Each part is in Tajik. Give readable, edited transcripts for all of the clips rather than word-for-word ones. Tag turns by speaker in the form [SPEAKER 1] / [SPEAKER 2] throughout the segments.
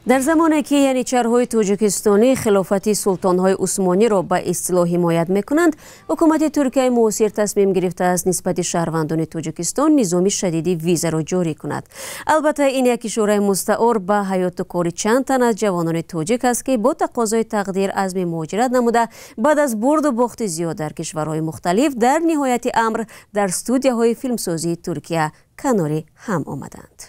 [SPEAKER 1] Дар замоне ки яничарҳои тоҷикистонӣ хилофати султонҳои усмониро ба истилоҳ ҳимоят мекунанд, ҳукумати Туркияи муосир тасмим гирифтааст нисбати шаҳрвандони Тоҷикистон низоми шадиди визаро ҷорӣ кунад. Албатта, ин як ишораи мустаор ба ҳаёту кори чанд тан аз ҷавонони тоҷик аст, ки бо тақозои тақдир азми муҳоҷират намуда, баъд аз бурду бохти зиёд дар кишварҳои мухталиф, дар ниҳояти амр дар студияҳои филмсозии Туркия канори ҳам омаданд.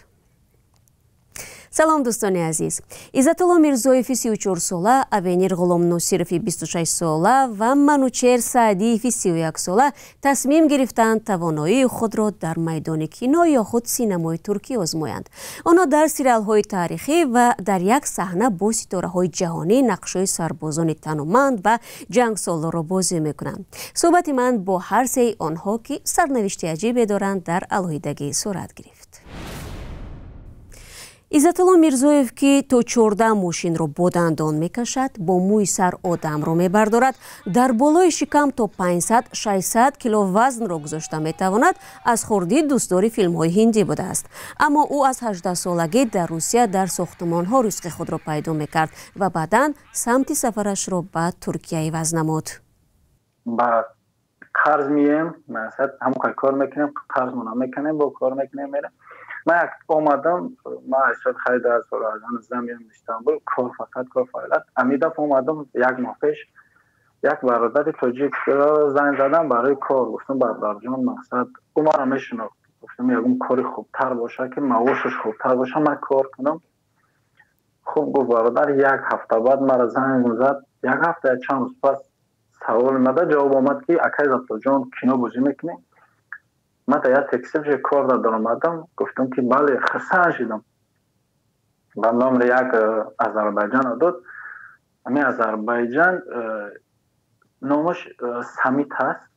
[SPEAKER 1] Салом, дӯстони азиз! Иззатулло Мирзоеви 34-сола, Авенир Ғуломносирови 26-сола ва Манучер Саъдиеви 31-сола тасмим гирифтанд тавоноии худро дар майдони кино ё худ синамои туркӣ озмоянд. Онҳо дар сериалҳои таърихӣ ва дар як саҳна бо ситораҳои ҷаҳонӣ нақшҳои сарбозони тануманд ва ҷангсолорро бозӣ мекунанд. Суҳбати ман бо ҳар сеи онҳо, ки сарнавишти аҷибе доранд, дар алоҳидагӣ сурат гирифт. Иззатулло Мирзоев, ки то 14 мошинро бо дандон мекашад, бо мӯи сар одамро мебардорад, дар болои шикам то 500-600 кило вазнро гузошта метавонад, аз хурдӣ дӯстдори филмҳои ҳиндӣ будааст. Аммо ӯ аз 18-солагӣ дар Русия дар сохтумонҳо ризқи худро пайдо мекард ва баъдан самти сафарашро ба Туркия иваз намуд.
[SPEAKER 2] Ба қарз мием, ҳамон кор мекунем, қарзмона мекунем, бо кор мекунем, мерем. Ман як омадам, ман аз соли хайр 2019 меям Истанбул, кор, фақат кор, фаъолият. Ами дафъа омадам, як моҳ пеш як бародари тоҷик занг задам барои кор. Гуфтам: «Бародарҷон, мақсад, ӯ маро мешинохт, гуфтам, ягон кори хубтар боша, ки маошаш хубтар боша, ман кор кунам». «Хуб», гуфт бародар. Як ҳафта баъд маро занг зад, як ҳафта я чанд рӯз пас савол омада, ҷавоб омад, ки «Акай Иззатуллоҷон, кино бозӣ мекунӣ?» Ман дар як текстил кор даромадам. Гуфтам, ки бале, хурсанд шудам. Ба номри як Азарбайҷанро дод. Ҳамин Азарбайҷан номаш Самит ҳаст.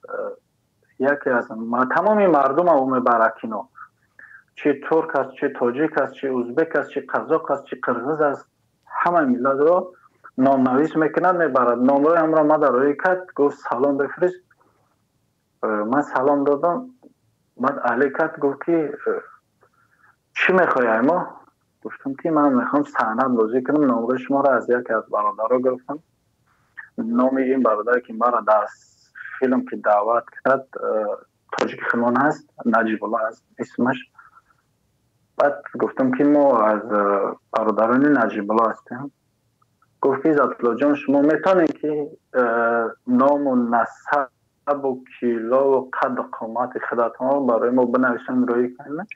[SPEAKER 2] Яке аз тамоми мардума ӯ мебарад кино, чи турк аст, чи тоҷик аст, чи узбек аст, чи қазоқ аст, чи қирғиз аст, ҳама миллатро номнавис мекунад, мебарад. Номрои ҳамро ма дар рӯи кард, гуфт: «Салом бифирист». Ман салом додам. Баъд али кард, гуфт, ки «Чӣ мехоҳӣ ай мо?» Гуфтам, ки ман мехоҳам саҳнат бозӣ кунам, номрои шуморо аз яке аз бародаро гирифтам. Номи ин бародаре, ки маро дар филм ки даъват кард, тоҷики химон ҳаст, Наҷибулло ҳаст исмаш. Баъд гуфтам, ки мо аз бародарони Наҷибулло ҳастем. Гуфт, ки «Иззатуллоҷон, шумо метавонед, ки ному насабу килову қадду қомати худатонро барои мо бинависем, рӯӣ кунем,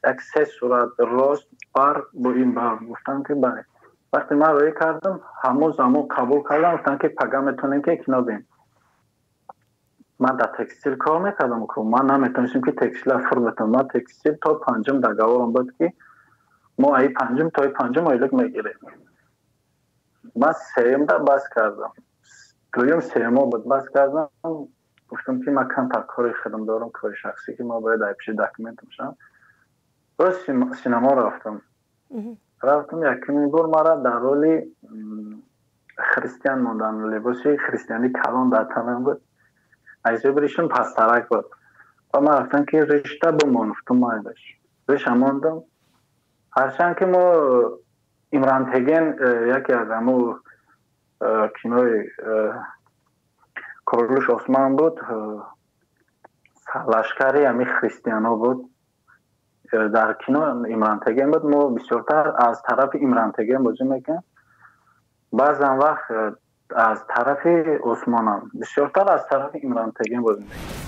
[SPEAKER 2] як се сурат, рост бар бо ин бар?» Гуфтам, ки бале. Вақте ман рӯӣ кардам, ҳамон замон қабул кардам, гуфтам, ки пага метавонем, ки кино бинем. Ман дар текстил кор мекардам, ман наметавонистем, ки текстила фур битам. Ман текстил то панҷум договорам буд, ки мо аи панҷум то панҷум ойлик мегирем. Ман сеюмда бас кардам, дуюм сеюмо буд, бас кардам. Гуфтам, ки ман камтар кори худам дорам, кори шахсӣ, ки ман бояд ай пиши документам шавам. Рост синемо рафтам. Рафтам, якумин бор мара дар роли христиан мондан. Либоси христианӣ калон дар танам буд, айзоби ришам пасттарак буд ва ман рафтам, ки ришта бимон. Гуфтам: «Майлаш». Риша мондам. Ҳарчанд ки мо Имрантеген, яке аз ҳаму кинои Курулуш Осман буд, лашкари ҳами христианҳо буд, дар кино Имрантеген буд. Мо бисёртар аз тарафи Имрантеген бозӣ мекунем, баъзан вақт аз тарафи Осмонам, бисёртар аз тарафи Имрантеген бозӣ мекунем.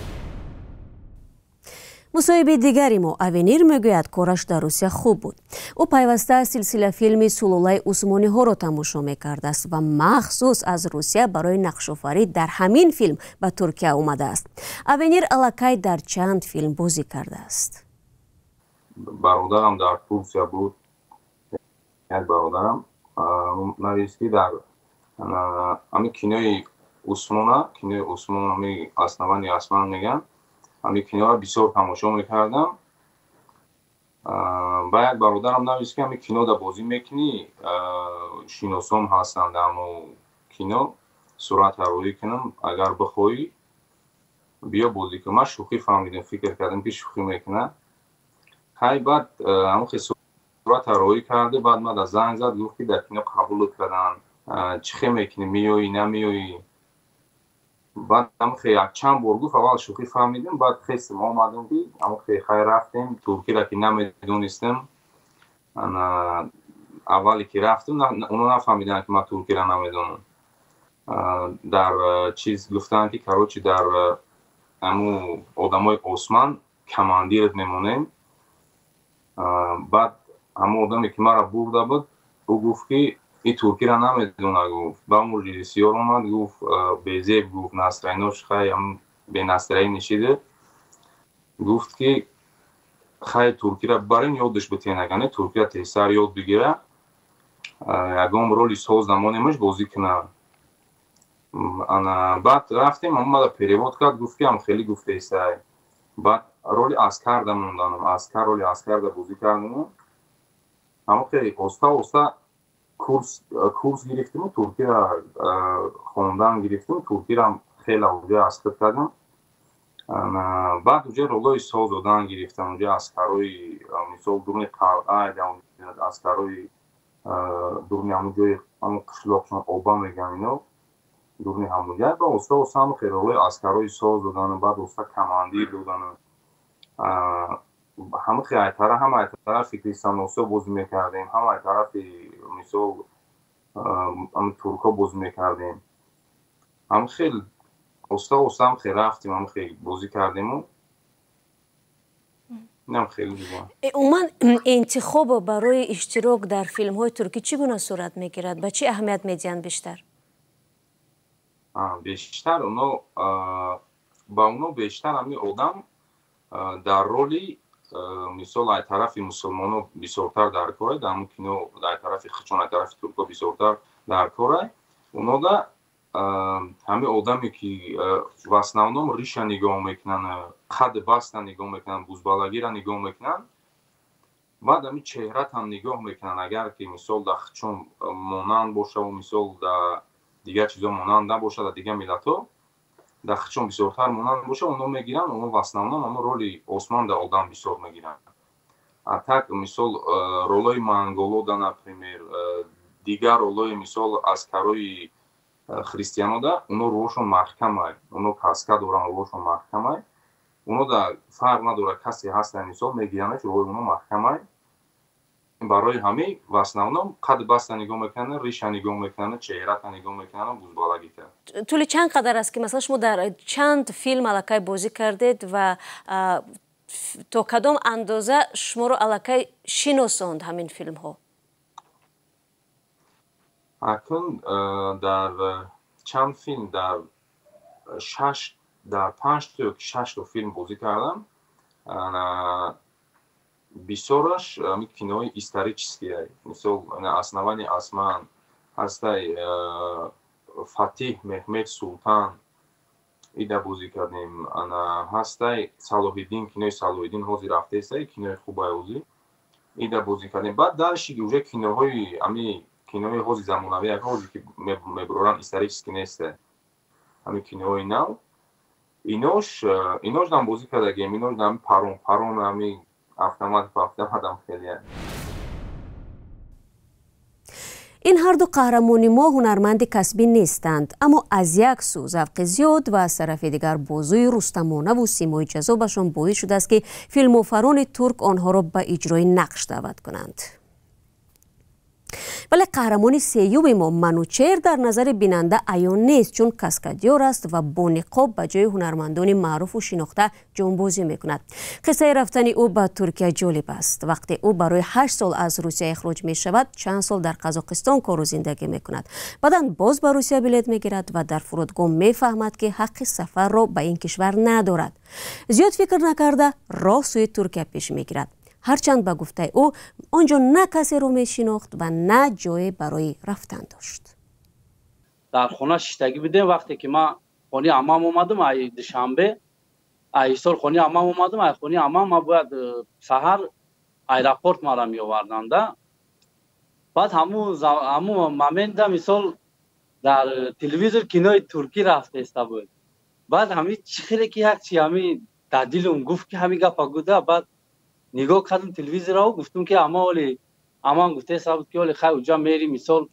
[SPEAKER 1] Мусоҳиби дигари мо Авенир мегӯяд, кораш дар Русия хуб буд. Ӯ пайваста силсила филми сулолаи усмониҳоро тамошо мекардааст ва махсус аз Русия барои нақшофарӣ дар ҳамин филм ба Туркия омадааст. Авенир аллакай дар чанд филм бозӣ кардааст.
[SPEAKER 3] Бародарам дар Турсия буд. Як бародарам навист, ки дар ҳамин кинои Усмона, кинои Усмон, ҳами основани Осман мегӯянд, ҳамин киноро бисёр тамошо мекардам. Ба як бародарам навист, ки ҳамин кинода бозӣ мекунӣ, шиносом ҳастанд дар ҳамо кино, суратро рӯӣ кунам, агар бихоҳӣ, биё бозӣ кун. Ман шӯхӣ фаҳмидам, фикр кардам, ки шӯхӣ мекунад. Хай, баъд ҳамон хел сурата. Сурата роӣ карду баъд мада занг зад, гуфт ки дар кино қабулут карданд, чӣ хел мекунӣ, меоӣ намеоӣ? Баъд амхе якчанд бор гуфт, аввал шӯхӣ фаҳмидем, баъд хестем омадем ки амхе хай рафтем. Туркиро ки намедонистем, аввале ки рафтем, оно нафаҳмиданд ки ман туркиро намедонам. Дар чиз гуфтанд ки короче, дар ҳамун одамои Осман командират мемонем. Баъд ҳамон одаме ки маро бурда буд, ӯ гуфт ки и туркиро намедона, гуфт. Ба ҳамун режиссёр омад, гуфт безеб, гуфт настроениёш хай бенастроение нишида, гуфт ки хай туркиро барем, ёдаш битен, агар не туркиро тезтар ёд бигира, ягон роли соз намонемаш бозӣ куна. Ана баъд рафтем, омада перевод кард, гуфт ки ам хеле гуфтаистай. Баъд роли аскарда монданам, аскар, роли аскарда бозӣ кардам. Ҳамохе оста оста курс гирифтиму туркира хондан гирифтим, туркирам хеле уҷа аз худ кардам. Баъд уҷа ролои соз додан гирифтам, уҷа аскарои, мисол, дуруни қалъа, аскарои дуруни ҳамун ҷои ҳамун қишлоқшон оба мегӯям, ино дуруни ҳамунҷа. Ба оста оста ҳамон хел ролои аскарои соз додану баъд оста командир додану ҳама хел айтара, ҳама ай тарафи крестоносо бозӣ мекардем, ҳама ай тарафи, мисол, туркҳо бозӣ мекардем. Ҳама хел оста оста ҳам хел рафтем, ҳама хел бозӣ кардему инам хеле.
[SPEAKER 1] Умуман, интихоб барои иштирок дар филмҳои туркӣ чӣ гуна сурат мегирад? Ба чӣ аҳамият медиҳанд бештар?
[SPEAKER 3] Бештар оно ба оно бештар ҳамин одам дар роли, мисол, ай тарафи мусулмоно бисёртар дар корай, дар ҳамун кино ай тарафи хичон, ай тарафи туркҳо бисёртар дар корай. Онода ҳамин одаме ки в основном риша нигоҳ мекунанд, қад баста нигоҳ мекунанд, бузбалагиро нигоҳ мекунанд, баъд ҳамин чеҳратам нигоҳ мекунанд. Агар ки, мисол, дар хичон монанд бошаву, мисол, дар дигар чизо монанд набошад, дар дигар миллатҳо дар хичон бисёртар монанд боша, оно мегиранд. Оно в основном ҳамон роли Осман дар одам бисёр мегиранд. А так, мисол, ролои монголода, например, дигар ролои, мисол, аскарои христианода, оно рӯҳошон маҳкамай, оно каска доранд, рӯҳошон маҳкамай, оно да фарқ надорад, касе ҳастанд, мисол, мегиранаш, рӯҳои оно маҳкамай. Барои ҳамин в основном қад баста нигоҳ мекунанд, риша нигоҳ мекунанд, чеҳрата нигоҳ мекунанд, бузбалагита.
[SPEAKER 1] Тӯли чанд қадар аст ки, масалан, шумо дар чанд филм аллакай бозӣ кардед ва то кадом андоза шуморо аллакай шиносонд ҳамин филмҳо?
[SPEAKER 3] Акнун дар чанд филм, дар шаш, дар панҷто ё шашто филм бозӣ кардам. Бисёраш ҳамин кинои исторические, мисол, «Основание Осман» ҳастай, «Фатиҳ Меҳмед Султан» ида бозӣ кардем, ана ҳастай «Салоҳиддин», кинои «Салоҳиддин» ҳозир рафтаестай, кинои хубай ҳозир, ида бозӣ кардем. Баъд дальше уже киноҳои ҳами кинои ҳозир замонавӣ, ҳозир ки мебуроранд, исторический неста, ҳамин киноҳои нав, инош дам бозӣ кардагем, инош дам парон парон, ҳамин автомат автоматам хеле.
[SPEAKER 1] Ин ҳарду қаҳрамони мо ҳунарманди касбӣ нестанд, аммо аз як сӯ завқи зиёд ва аз тарафи дигар бозуи рустамонаву симои ҷаззобашон боис шудааст, ки филмофарони турк онҳоро ба иҷрои нақш даъват кунанд. Вале қаҳрамони сеюми мо, Манучер, дар назари бинанда аён нест, чун каскадёр аст ва бо ниқоб ба ҷои ҳунармандони маъруфу шинохта ҷонбозӣ мекунад. Қиссаи рафтани ӯ ба Туркия ҷолиб аст. Вақте ӯ барои 8 сол аз Русия ихроҷ мешавад, чанд сол дар Қазоқистон кору зиндагӣ мекунад. Баъдан боз ба Русия билет мегирад ва дар фурудгоҳ мефаҳмад, ки ҳаққи сафарро ба ин кишвар надорад. Зиёд фикр накарда, роҳ сӯи Туркия пеш мегирад, ҳарчанд ба гуфтаи ӯ он ҷо на касеро мешинохт ва на ҷое барои рафтан дошт.
[SPEAKER 4] Дар хона шиштагӣ будем, вақте ки ман хони амам омадам ай Душанбе, ай Ҳисор хони амам омадам, ай хони амам ман бояд саҳар аэропорт мара меоварданда. Баъд ҳамун момента, мисол, дар телевизор кинои туркӣ рафтеста буд. Баъд ҳами чӣ хеле ки як чи ҳами дар дилум гуфт, ки ҳамин гапа гуда. Баъд нигоҳ кардам телевизорро, гуфтум, ки ама оли Аман гуфтеса буд, ки оли хай уҷа мери, мисол,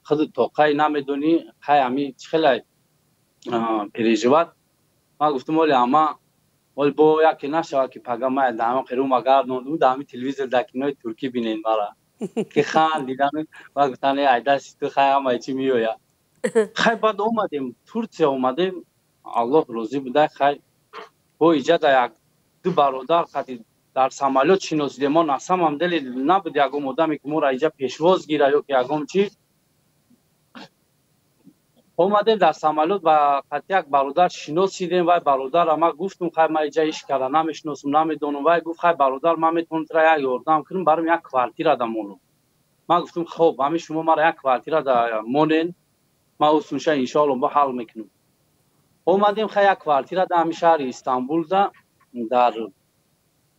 [SPEAKER 4] худ тоқаи намедонӣ, хай ами чӣ хеле переживать. Ман гуфтам, оли ама оли бо яке нашавад, ки пага ма даҳама қирума гардондум, даҳами телевизор дар кинои туркӣ бинен мара, ки хан дидам ва гуфтан, ай дасти ту хай ҳамаи чӣ меояд. Хай, баъд омадем, Турсия омадем, Аллоҳ розӣ буда. Хай, бо иҷада як ду бародар қати дар самолёт шиносидем. Мо на самом деле набуд ягон одаме, ки моро иҷа пешвоз гира ё ки ягон чӣ. Омадем, дар самолёт ба қати як бародар шинос шидем. Вай бародара ма гуфтум, хай, ман иҷа иш карда намешиносум, намедонам. Вай гуфт, хай, бародар, ман метавонам тура як ёрдам кунам, барам як квартира да монам. Ман гуфтум, хоб, ҳамин шумо мара як квартира да монен, ман усунша иншоалло бо ҳал мекунам. Омадем, хай, як квартира да ҳамин шаҳри Истанбул да дар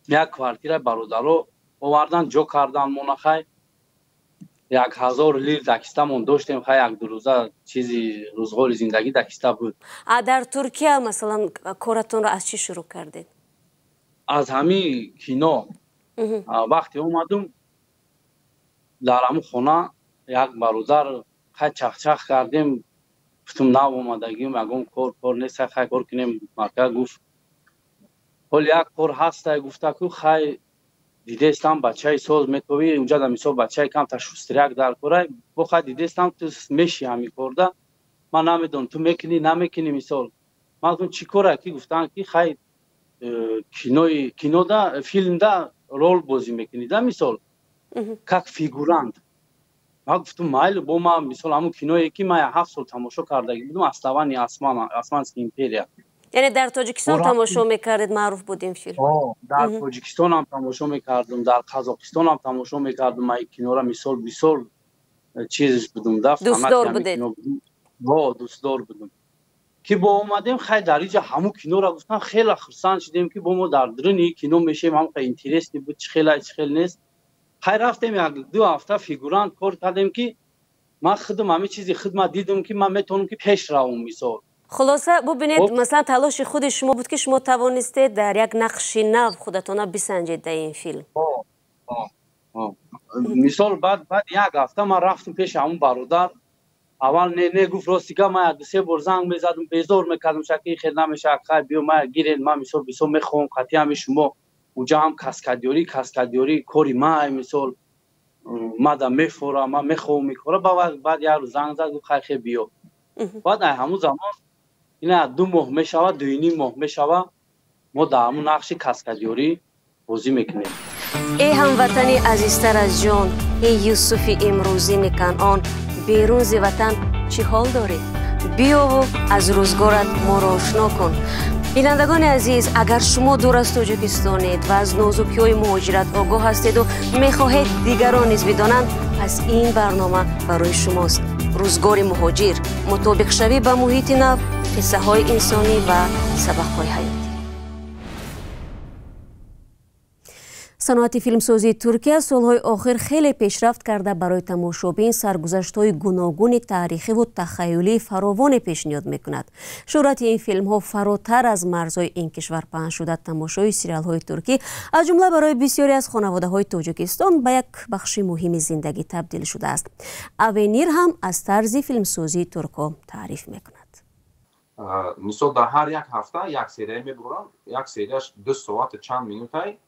[SPEAKER 4] як квартира бародаро овардан, ҷо кардан мона. Хай, 1000 лир дакистамон доштем. Хай, як дурӯза чизи рӯзғори зиндагӣ дакиста буд.
[SPEAKER 1] А дар Туркия, масалан, коратонро аз чӣ шурӯъ кардед?
[SPEAKER 4] Аз ҳамин кино. Вақте омадум, дар ҳамун хона як бародар, хай, чахчах кардем. Гуфтум, нав омадагим, ягон кор нест, хай, кор кунем. Мака гуфт, ҳоли як кор ҳастай, гуфта ку, хай, дидестам, бачаи соз метовӣ. Унҷада, мисол, бачаи камта шустряк дар корай бо. Хай, дидестам, ту меши ҳамин корда, ман намедонам, ту мекунӣ, намекунӣ. Мисол, ман гуфтам, чӣ кора? Ки гуфтанд, ки хай, кинои кинода, филмда рол бозӣ мекунӣ да, мисол, как фигурант. Ман гуфтум, майли. Бо ман, мисол, ҳамун киное, ки ман 7 сол тамошо кардагӣ будум, «Основание Османской империя».
[SPEAKER 1] Яъне дар Тоҷикистон тамошо мекардед, маъруф буд ин филм.
[SPEAKER 4] Дар Тоҷикистонам тамошо мекардум, дар Қазоқистонам тамошо мекардум ман кинора. Мисол, бисёр чизш будум да.
[SPEAKER 1] Дӯстдор будед.
[SPEAKER 4] Дӯстдор будум. Ки бо омадем, хай, дар иҷа ҳамун киноро гуфтам, хеле хурсанд шудем, ки бо мо дар дуруни кино мешем. Ҳамқа интересный буд, чӣ хела, чӣ хел нест. Хай, рафтем, як ду ҳафта фигурант кор кардем, ки ман худам ҳамин чизи худ ман дидум, ки ман метавонам, ки пеш равам, мисол.
[SPEAKER 1] Хулоса, бубинед, масалан, талоши худи шумо буд, ки шумо тавонистед дар як нақши нав худатона бисанҷед дар ин филм.
[SPEAKER 4] Мисол, баъд як ҳафта ман рафтам пеши ҳамун бародар. Аввал не, не гуфт. Рости гап, ман ду се бор занг мезадам, безор мекардам, шаки хел намешавад. Хай, биё, ман гирен, ман, мисол, бисёр мехоҳам қатъи ҳами шумо уҷа ҳам каскадёрӣ кори май, мисол, мада мефорам, ман мехоҳам мекора. Баъд як рӯз занг зад, гуфт, хай, хел, биё. Баъд ай ҳамун замон ина 2 моҳ мешавад, 2.5 моҳ мешавад, мо дар ҳамун нақши каскадёрӣ бозӣ мекунем.
[SPEAKER 1] Эй ҳамватани азизтар аз ҷон, эй Юсуфи имрӯзини Канъон, берун зи ватан чӣ ҳол дорӣ? Биёву аз рӯзгорат моро ошно кун. Бинандагони азиз, агар шумо дур аз Тоҷикистонед ва аз нозукиҳои муҳоҷират огоҳ ҳастеду мехоҳед дигарон низ бидонанд, пас ин барнома барои шумост. Рӯзгори муҳоҷир, мутобиқшавӣ ба муҳити нав, қиссаҳои инсонӣ ва сабақҳои ҳаётӣ. Саноати филмсозии Туркия солҳои охир хеле пешрафт карда, барои тамошобин саргузаштҳои гуногуни таърихиву тахаюлии фаровоне пешниҳод мекунад. Шӯҳрати ин филмҳо фаротар аз марзҳои ин кишвар паҳн шуда, тамошои сериалҳои туркӣ, аз ҷумла барои бисёре аз хонаводаҳои Тоҷикистон, ба як бахши муҳими зиндагӣ табдил шудааст. Авенир ҳам аз тарзи филмсозии туркҳо таъриф мекунад.
[SPEAKER 3] Мисол, дар ҳар як ҳафта як серия мебурам, як серияш 2 соату чанд минутай.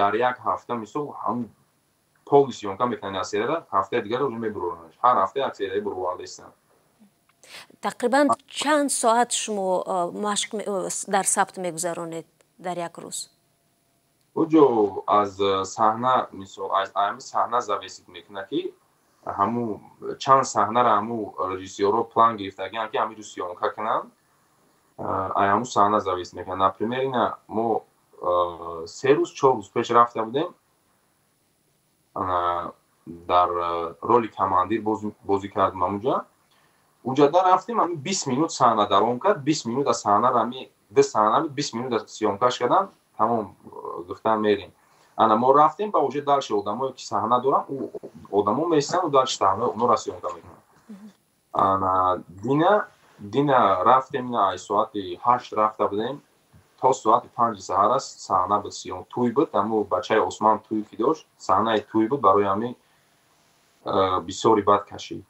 [SPEAKER 3] Дар як ҳафта, мисол, ҳам полный съёмка мекунанд як серияра, ҳафтаи дигар уже мебуронанд. Ҳар ҳафта як серия бурварда истанд.
[SPEAKER 1] Тақрибан чанд соат шумо машқ дар сабт мегузаронед дар як рӯз?
[SPEAKER 3] Уҷо аз саҳна, мисол, аз ҳами саҳна зависит мекунад, ки ҳаму чанд саҳнара ҳаму режиссёрро план гирифтагианд, ки ҳамин рӯз съёмка кунанд. Ай ҳаму саҳна зависит мекунад. Например, ина мо 3 рӯз, 4 рӯз пеш рафта будем, дар роли командир бозӣ кардем. Ҳамуҷа уҷада рафтем, ҳами 20 минут саҳна давом кард. 20 минут аз саҳнара, ҳами ду саҳна, 20 минут съёмка ш кардам, тамом, гуфтан мерем. Ана мо рафтем, ба уже дальше одамое, ки саҳна дорам, одамо меистанд, дальше саҳна онора съёмка мекунанд. Ана дина рафтем, ина ай соати 8 рафта будем. То соати 5 саҳар аст, саҳна буд, сиём тӯй буд, ҳамун бачаи Осман тӯй ки дошт, саҳнаи тӯй буд, барои ҳамин бисёри бад кашид.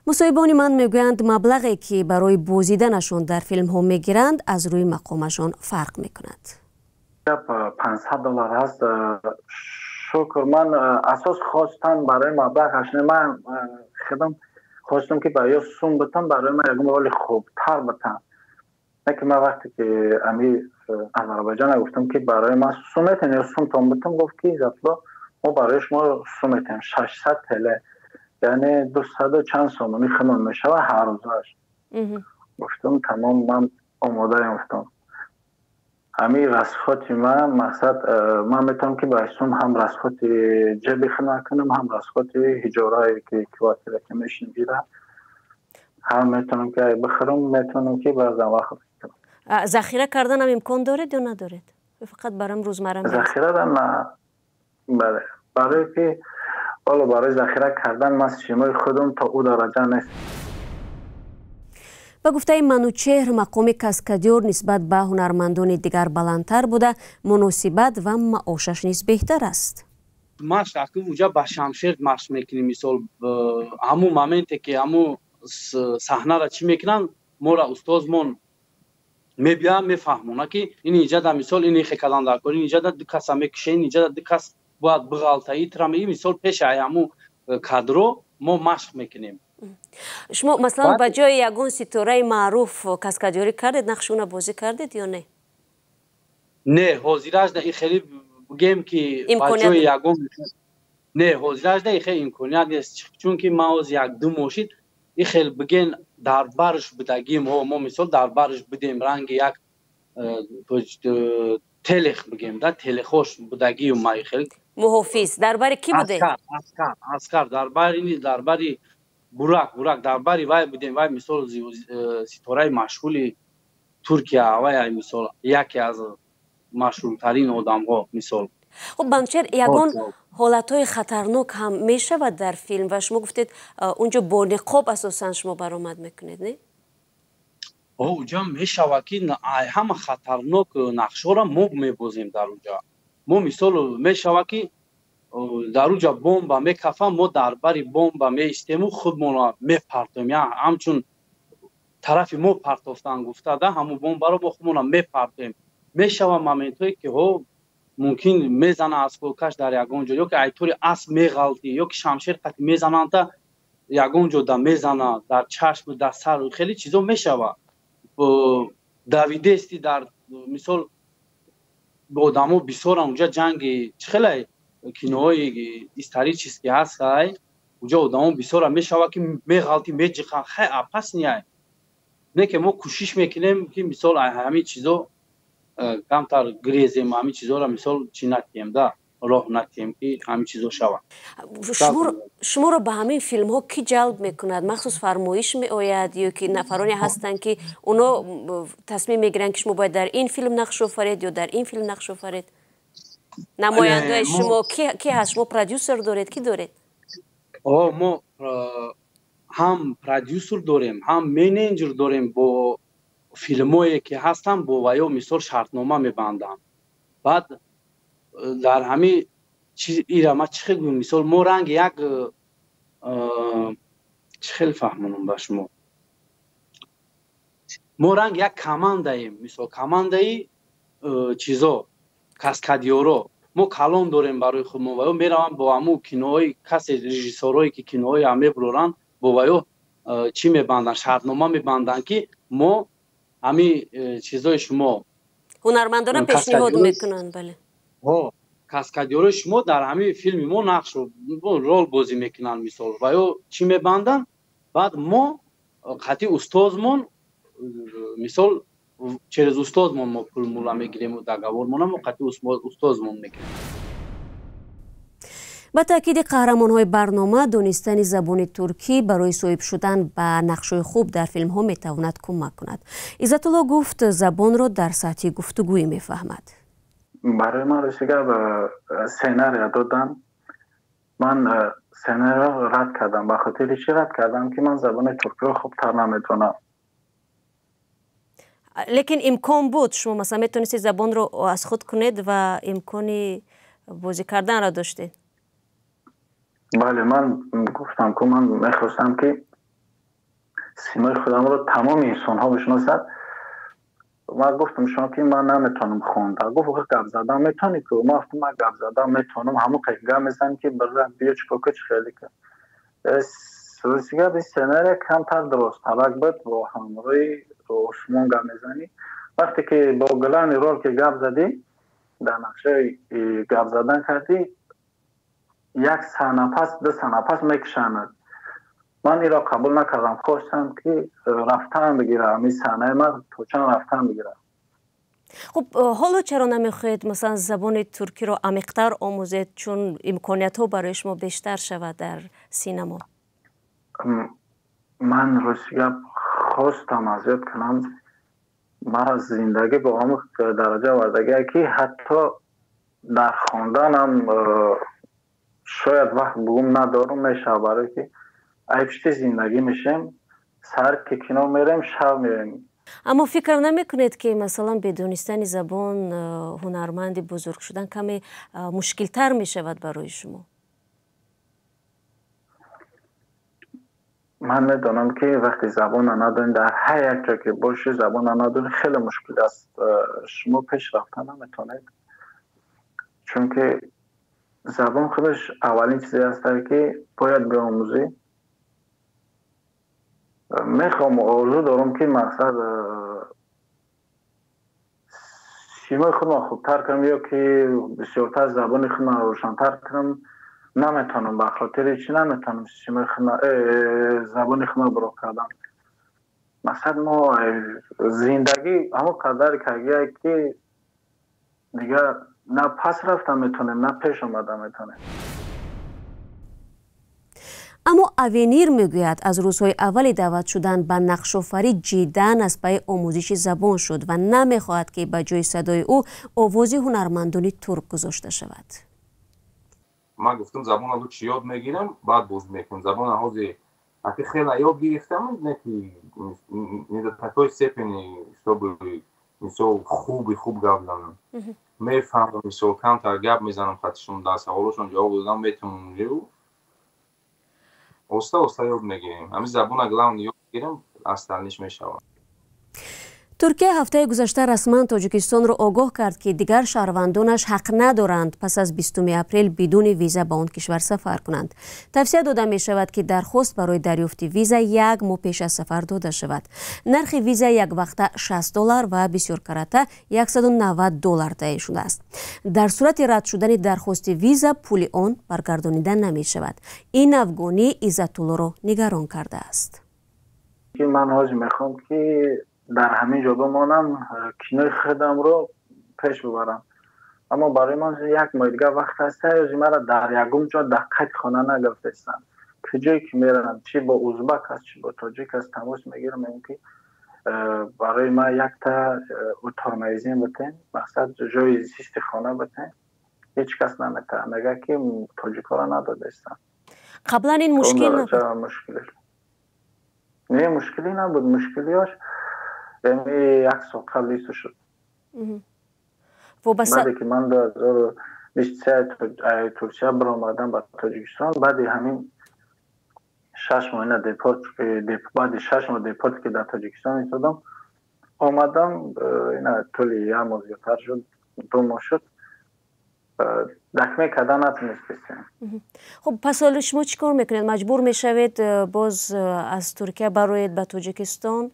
[SPEAKER 1] Мусоҳибони ман мегӯянд, маблағе ки барои бозиданашон дар филмҳо мегиранд, аз рӯи мақомашон фарқ мекунад.
[SPEAKER 2] $500 аст. Шукр, ман асос хостам барои маблағаш не, ман худам хостам ки ба ё сум битам, барои ман ягон роли хубтар битам. Не ки ман вақте ки ами Озарбойҷон гуфтам ки барои ман сум метем ё сумтон битам, гуфт ки Иззатулло, мо барои шумо сум метем 600 ТЛ, яъне 200 чанд сомонӣ худмон мешавад ҳар рӯзаш. Гуфтам тамом, ман омодаем. Гуфтам ҳамин расхоти ман мақсад, ман метавонам ки ба сум ҳам расхоти ҷеби худмон кунам, ҳам расхоти ҳиҷорае ки квартира ки мешинем ира, ҳам метавонам ки бихӯрам, метавонам ки баъзан вақт
[SPEAKER 1] захира карданам имкон доред ё надоред? Фақат барам рӯзмарра
[SPEAKER 2] захира на, бале, барое ки ҳоло барои захира кардан ман симои худам то ӯ дараҷа нест.
[SPEAKER 1] Ба гуфтаи Манучеҳр, мақоми каскадёр нисбат ба ҳунармандони дигар баландтар буда, муносибат ва маошаш низ беҳтар аст.
[SPEAKER 4] Машқ акӯ уҷа ба шамшер машқ мекунем. Мисол, ҳамун моменте ки ҳамун саҳнара чӣ мекунанд, моро устозмон мебиёяд, мефаҳмонад ки ин иҷада, мисол, ин ихе кадан дар кор, ин иҷада ду каса мекуша, ин иҷада ду кас бояд биғалта, итра. Мисол, пеши ҳамун кадро мо машқ мекунем.
[SPEAKER 1] Шумо масалан ба ҷои ягон ситораи маъруф каскадёрӣ кардед, нақши ӯна бозӣ кардед ё не?
[SPEAKER 4] Не, ҳозираш и хеле бигем ки ба ҷои ягон, не, ҳозираш и хеле имконият нест, чунки ман ҳозир як ду моҳ шид, и хел бигем дар барш будагим. Мо мисол дар барш будем, ранги як телех бигем да, телехош будагию ма и хел.
[SPEAKER 1] Муҳофиз дар бари кӣ будед?
[SPEAKER 4] Аскар, аскар, дар бари Бурак, дар бари вай будем. Вай мисол ситораи машҳури Туркия, вай мисол яке аз машҳуртарин одамҳо мисол.
[SPEAKER 1] Хуб, Манучеҳр, ягон ҳолатҳои хатарнок ҳам мешавад дар филм ва шумо гуфтед унҷо бо ниқоб асосан шумо баромад мекунед, не?
[SPEAKER 4] Уҷа мешавад ки ҳама хатарнок нақшҳоро мо мебозем дар уҷа. Мо мисол мешавад ки дар уҷа бомба мекафам, мо дар бари бомба меистему, худмонро мепартоем, ҳамчун тарафи мо партофтан гуфта да, ҳамун бомбаро мо худмонро мепартоем. Мешавад моментҳое ки ҳо мумкин мезана аз кӯкаш дар ягон ҷо, ё ки айтори асп меғалтӣ, ё ки шамшер қати мезананда ягон ҷо да мезана дар чашм, дар сар, хеле чизо мешавад. Давидести дар мисол одамо бисёран унҷа, ҷанги чӣ хеле киноҳои исторический ҳаст, ай уҷа одамо бисёра мешавад ки меғалтӣ, меҷиқан, хай опасный. Не ки мо кӯшиш мекунем ки мисол ҳамин чизо камтар гирезем, ҳамин чизоро мисол чӣ накунем да, роҳ накунем ки ҳамин чизо шавад.
[SPEAKER 1] Шуморо ба ҳамин филмҳо кӣ ҷалб мекунад? Махсус фармоиш меояд ё ки нафароне ҳастанд ки оно тасмим мегиранд ки шумо бояд дар ин филм нақш офаред ё дар ин филм нақш офаред? Намояндаи шумо ки ҳаст? Шумо продюсер доред, кӣ доред?
[SPEAKER 4] Мо ҳам продюсер дорем, ҳам менеҷер дорем. Бо филмое ки ҳастанд, бо ваё мисол шартнома мебандам. Баъд дар ҳамин ира ма чӣ хел гӯям, мисол мо ранги як чӣ хел фаҳмонам ба шумо, мо ранги як командаем, мисол командаи чизо каскадёро мо калон дорем барои худмон. Ваё мераванд бо ҳамун киноҳои касе режиссёрое ки киноҳои ҳам мебуроранд, бо ваё чӣ мебанданд, шартнома мебанданд ки мо ҳамин чизои шумо
[SPEAKER 1] ҳунармандона пешниҳод мекунанд. Бале,
[SPEAKER 4] каскадёрои шумо дар ҳамин филми мо нақш рол бозӣ мекунанд мисол. Ваё чӣ мебанданд, баъд мо қати устозмон мисол через устозмон мо пул мула мегирему договормона мо қати устозмон мегирем.
[SPEAKER 1] Ба таъкиди қаҳрамонҳои барнома, донистани забони туркӣ барои соҳиб шудан ба нақшҳои хуб дар филмҳо метавонад кӯмак кунад. Иззатулло гуфт, забонро дар сатҳи гуфтугӯӣ мефаҳмад.
[SPEAKER 2] Барои ман рости гап сценария додам, ман сценариро рад кардам. Ба хотири чӣ рад кардам? Ки ман забони туркиро хубтар намедонам.
[SPEAKER 1] Лекин имкон буд, шумо масалан метавонистед забонро аз худ кунед ва имкони бозӣ карданро доштед?
[SPEAKER 2] Бале, ман гуфтам ки ман мехостам ки симои худамро тамоми инсонҳо бишносад. Ман гуфтам шумо ки ман наметавонам хонда. Гуфт гап задан метавонӣ ку? Ман гуфтам ман гап задан метавонам, ҳамон қайд гап мезанам ки бира биё чикор ку, чӣ хеле ку. Рости гап, ин сценария камтар дурусттарак буд, бо ҳамроҳи Усмон гап мезанӣ. Вақте ки бо главный роль ки гап задӣ, дар нақшаи гап задан кардӣ, як саҳна пас, ду саҳна пас мекушанд. Ман инро қабул накардам, хостам ки рафтан бигирам, ин саҳнаи ман то чанд рафтан бигирам.
[SPEAKER 1] Хуб, ҳоло чаро намехоҳед масалан забони туркиро амиқтар омӯзед, чун имкониятҳо барои шумо бештар шавад дар синамо?
[SPEAKER 2] Ман рости гап хостам аз ёд кунам. Мара зиндагӣ бо ҳамон дараҷа овардагие ки ҳатто дар хонданам шояд вақт бугум надорум мешавад, барое ки айпишти зиндагӣ мешем, саҳар ки кино мерем, шаб меоем.
[SPEAKER 1] Аммо фикр намекунед ки масалан бедонистани забон ҳунарманди бузург шудан каме мушкилтар мешавад барои шумо?
[SPEAKER 2] Ман медонам ки вақте забонро надонӣ, дар ҳар як ҷо ки бошӣ забонро надонӣ хеле мушкил аст, шумо пеш рафта наметавонед, чунки забон худаш аввалин чизе аст ки бояд биомӯзӣ. Мехоҳам, орзу дорам ки мақсад симои худро хубтар кунам ё ки бисёртар забони худро равшантар кунам. Наметавонам, ба хотири чӣ наметавонам симои худро, забони худро бироқ кардан. Мақсад мо зиндагӣ ҳамон қадар кардагие ки дигар на пас рафта метавонем, на пеш омада метавонем.
[SPEAKER 1] Аммо Авенир мегӯяд аз рӯзҳои аввали даъват шудан ба нақшофарӣ ҷиддан аз пайи омӯзиши забон шуд ва намехоҳад ки ба ҷои садои ӯ овози ҳунармандони турк гузошта шавад.
[SPEAKER 3] Ман гуфтам забонро лучше ёд мегирам, баъд бозӣ мекунам. Забонро ҳозир аки хеле ёд гирифтам, не ки не до такой степени, чтобы мисол хуби хуб гап занам. Мефаҳмам, мисол камтар гап мезанам, хатишон дар саволошон ҷавоб додам метавонам. Оста оста ёд мегирем. Ҳамин забонро главный ёд мегирем, остальниш мешавад.
[SPEAKER 1] Туркия ҳафтаи гузашта расман Тоҷикистонро огоҳ кард ки дигар шаҳрвандонаш ҳақ надоранд пас аз 20 апрел бидуни виза ба он кишвар сафар кунанд. Тавсия дода мешавад ки дархост барои дарёфти виза як моҳ пеш аз сафар дода шавад. Нархи виза яквақта $60 ва бисёркарата $190 таъин шудааст. Дар сурати рад шудани дархости виза пули он баргардонида намешавад. Ин афгонӣ Иззатуллоро нигарон кардааст.
[SPEAKER 2] Ман ҳозир мехоҳам ки дар ҳамин ҷо бимонам, кинои худамро пеш бибарам. Аммо барои ман як моҳи дигар вақт ҳаст, ҳози маро дар ягон ҷо дар қайди хона нагирифтаистанд. Куҷое ки меравам, чӣ бо узбак аст, чӣ бо тоҷик аст, тамос мегирам, мегӯям ки барои ман якта утормайзин битен, мақсад ҷои зисти хона битен. Ҳеҷ кас наметавонад, мегӯяд ки тоҷикҳоро надодаистанд.
[SPEAKER 1] Қаблан ин мушкил набуд?
[SPEAKER 2] Не, мушкилӣ набуд. Мушкилиҳош яъне як сол қабл исто шуд. Баъде ки ман 2023 Турсия баромадам ба Тоҷикистон, баъди ҳамин 6 моҳ ина депорт, баъди 6 моҳ депорт ки дар Тоҷикистон истодам, омадам, ина тӯли як моҳ зиёдтар шуд, 2 моҳ шуд, дакме карда натонистем.
[SPEAKER 1] Хуб, пас ҳоло шумо чӣ кор мекунед? Маҷбур мешавед боз аз Туркия бароед ба Тоҷикистон?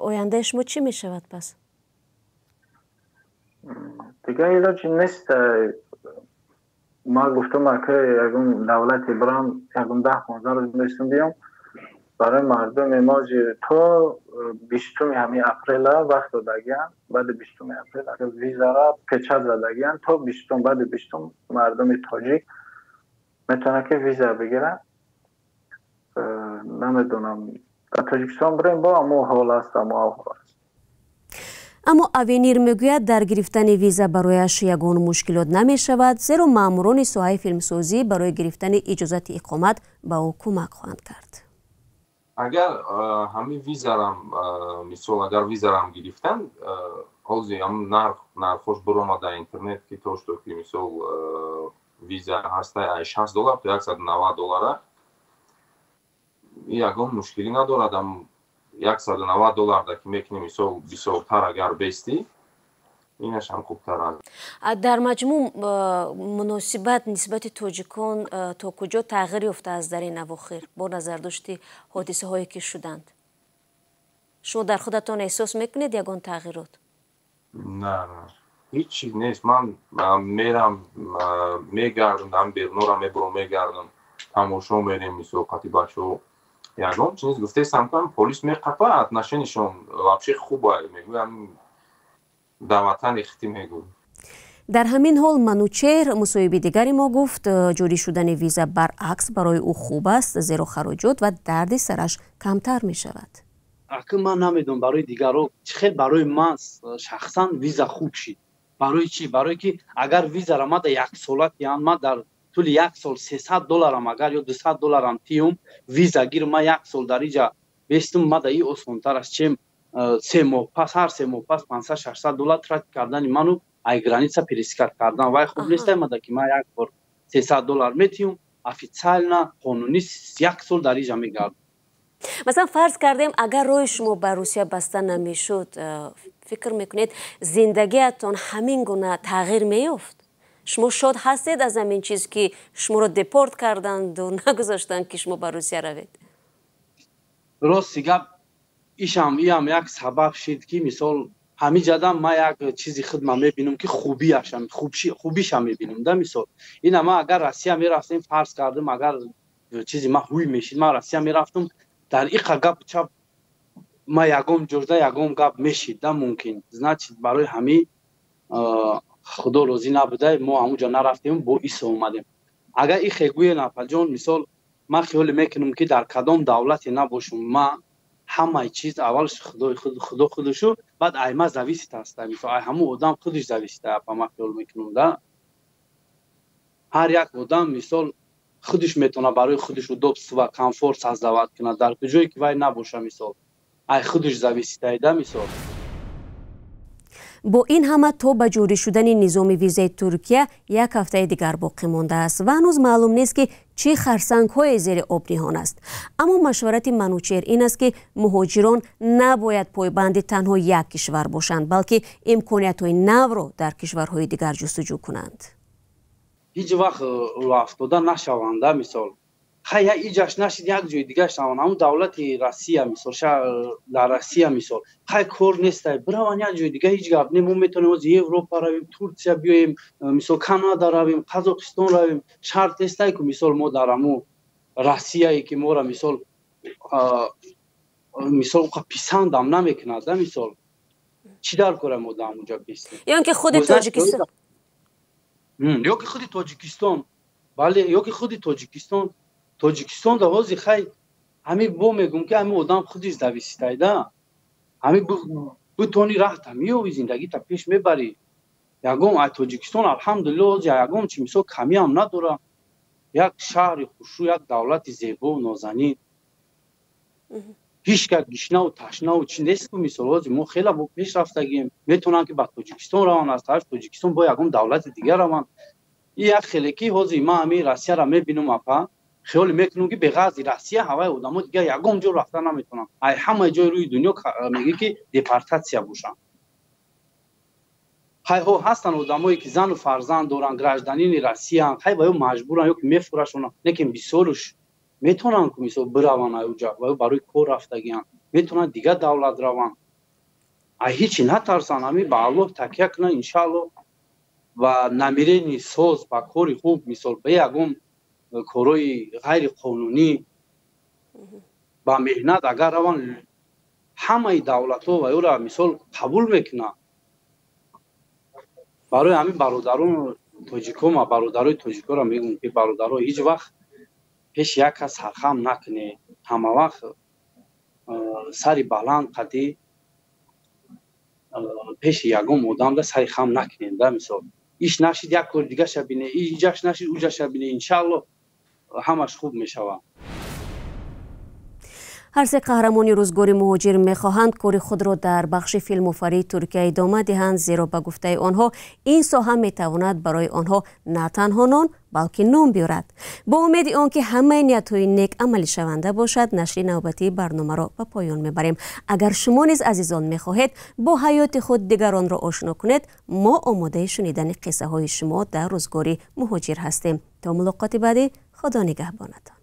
[SPEAKER 1] Ояндаи шумо чӣ мешавад пас?
[SPEAKER 2] Дигар илоҷи нест. Ман гуфтам ака ягон давлате бирам, ягон 10-15 рӯз местам биём. Барои мардуми мо то 20 ҳамин апрела вақт додагианд. Баъди 20 апрел визара печат задагианд, то 20, баъди 20 мардуми тоҷик метавонад ки виза бигирад. Намедонам, дар Тоҷикистон бирем, бо ҳамон ҳол аст, ҳамон аҳвол аст.
[SPEAKER 1] Аммо Авенир мегӯяд дар гирифтани виза барояш ягон мушкилот намешавад, зеро маъмурони соҳаи филмсозӣ барои гирифтани иҷозати иқомат ба ӯ кӯмак хоҳанд кард.
[SPEAKER 3] Агар ҳамин визарам, мисол, агар визарам гирифтан, ҳозир ҳамн нархош биромад дар интернет, ки то что ки, мисол, виза ҳаста ай 60 доллар то 190 доллара, ягон мушкилӣ надорад. 190 доллар да ки мекунӣ, мисол, бисёртар агар бестӣ, инаш ҳам хубтар аст.
[SPEAKER 1] Дар маҷмӯъ муносибат нисбати тоҷикон то куҷо тағйир ёфтааст дар ин авохир, бо назардошти ҳодисаҳое ки шуданд? Шумо дар худатон эҳсос мекунед ягон тағйирот?
[SPEAKER 3] На, ҳеҷ чиз нест. Ман мерам, мегардам, ам берунора мебурам, мегардам, тамошо мерем, мисол, қати бачаҳо. Ягон чиз гуфтесам, полис меқапа, отношение шон вообще хуба, мегӯям, дар ватани хитӣ мегӯ.
[SPEAKER 1] Дар ҳамин ҳол Манучеҳр, мусоҳиби дигари мо, гуфт, ҷорӣ шудани виза баръакс барои ӯ хуб аст, зеро хароҷот ва дарди сараш камтар мешавад.
[SPEAKER 4] Ака, ман намедонам барои дигарро чӣ хел, барои ман шахсан виза хуб шид. Барои чӣ? Барое ки агар визара ма дар яксола тиҳанд, ман дар тӯли як сол 300 долларам агар ё 200 долларам тиҳум, виза гирм, ман як сол дар иҷа бестум, ма да и осонтар аст, чем 3 моҳ пас, ҳар 3 моҳ пас 500, 600 доллар тратить кардани ману ай граница пересекать кардан. Вай хуб нест аймада ки ман як бор 300 доллар метиҳум, официально, қонунӣ як сол дар иҷа мегардам.
[SPEAKER 1] Масалан, фарз кардем, агар роҳи шумо ба Русия баста намешуд, фикр мекунед, зиндагиатон ҳамин гуна тағйир меёфт? Шумо шод ҳастед аз ҳамин чиз, ки шуморо депорт карданду нагузоштанд, ки шумо ба Русия равед?
[SPEAKER 4] Рости гап, ишам иам як сабаб шид, ки, мисол, ҳамин ҷадам ман як чизи худма мебинам, ки хубиашам мебинам да. Мисол, ина ман агар Россия мерафтем, фарз кардем, агар чизи ман ҳуй мешид, ман Россия мерафтам, дар иқа гап чап ма ягон ҷожда ягон гап мешид да мумкин. Значит, барои ҳамин Худо розӣ набуда, мо ҳамунҷо нарафтем, бо исо омадем. Агар ихе гӯен, апаҷон, мисол, ман хиёле мекунам, ки дар кадом давлате набошум, ма ҳамаи чиз аввал Худо худушу, баъд айма зависит аста. Мисол, ай ҳамун одам худиш зависит апа. Ман хиёл мекунам да, ҳар як одам, мисол, худиш метавонад барои худиш удобство ва комфорт создавать кунад дар куҷое ки вай набоша. Мисол, ай худиш зависит айда, мисол.
[SPEAKER 1] Бо ин ҳама, то ба ҷорӣ шудани низоми визаи Туркия як ҳафтаи дигар боқӣ мондааст ва ҳанӯз маълум нест, ки чӣ харсангҳое зери об ниҳон аст. Аммо машварати Манучеҳр ин аст, ки муҳоҷирон набояд пойбанди танҳо як кишвар бошанд, балки имкониятҳои навро дар кишварҳои дигар ҷустуҷӯ кунанд.
[SPEAKER 4] Ҳеҷ вақт рӯафтода нашаванда. Мисол, хай, иҷаш нашид, як ҷои дигар шаванд. Ҳамун давлати Россия, мисол, дар Россия, мисол, хай, кор нестай, бираванд як ҷои дигар, ҳеҷ гап не. Мо метавонем оз Европа равем, Турсия биёем, мисол, Канада равем, Қазоқистон равем. Шарт нестай ку, мисол, мо дар ҳамун Россияе ки мора, мисол, писандам намекунад да. Мисол, чӣ дар кора мо дар ҳамунҷа бистем?
[SPEAKER 1] Ё ки худи Тоҷикистон.
[SPEAKER 4] Ё ки худи Тоҷикистон, бале, ё ки худи Тоҷикистон. Тоҷикистон да ҳозир, хай, ҳамин бо мегӯм, ки ҳамин одам худиш зависит айда. Ҳамин бутони раҳта меёви, зиндагита пеш мебарӣ. Ягон ай Тоҷикистон, алҳамдулилло, ҳозир ягон чи, мисол, камиам надора. Як шаҳри хушрӯ, як давлати зебо, нозанин, ҳеҷ как гишнаву ташнаву чи нест ку. Мисол, ҳозир мо хеле бо пеш рафтагием. Метавонанд, ки ба Тоҷикистон раванд, аз тарафи Тоҷикистон бо ягон давлати дигар раванд. И як хеле ки ҳозир ман ҳамин Россияро мебинам, апа, хиёле мекунам, ки беғарзи Россия ҳаваи одамо дигар ягон ҷо рафта наметавонанд. Ай ҳамаи ҷои рӯи дунё мегӯ, ки депортатсия бошанд. Хайҳо, ҳастанд одамое, ки зану фарзанд доранд, гражданин и Россияанд, хай, ва ё маҷбуранд, ё ки мефурашонанд. Лекин бисёруш метавонанд ку, мисол, бираванд аюҷа, ва ё барои кор рафтагианд, метавонанд дигар давлат раванд. Ай ҳечи натарсанд, ҳамин ба Аллоҳ такя кунанд, иншааллоҳ, ва намерение соз, ба кори хуб, мисол, ба ягон корҳои ғайриқонунӣ, ба меҳнат агар раванд, ҳамаи давлатҳо ва ёра, мисол, қабул мекунанд. Барои ҳамин бародарон тоҷико, ма бародарои тоҷикоро мегӯм, ки бародаро, ҳеҷ вақт пеши як кас сархам накунед, ҳама вақт сари баланд қадӣ пеши ягон одамда сари хам накунед да. Мисол, иш нашид, як кори дигаша бине, иҷаш нашид, уҷаша бине, иншааллоҳ, ҳамаш хуб мешавад.
[SPEAKER 1] Ҳар се қаҳрамони рӯзгори муҳоҷир мехоҳанд кори худро дар бахши филмофарии Туркия идома диҳанд, зеро ба гуфтаи онҳо ин соҳа метавонад барои онҳо на танҳо нон, балки ном биёрад. Бо умеди он ки ҳамаи ниятҳои нек амалишаванда бошад, нашри навбатии барномаро ба поён мебарем. Агар шумо низ, азизон, мехоҳед бо ҳаёти худ дигаронро ошно кунед, мо омодаи шунидани қиссаҳои шумо дар рӯзгори муҳоҷир ҳастем. То мулоқоти баъдӣ, Худо нигаҳбонатон.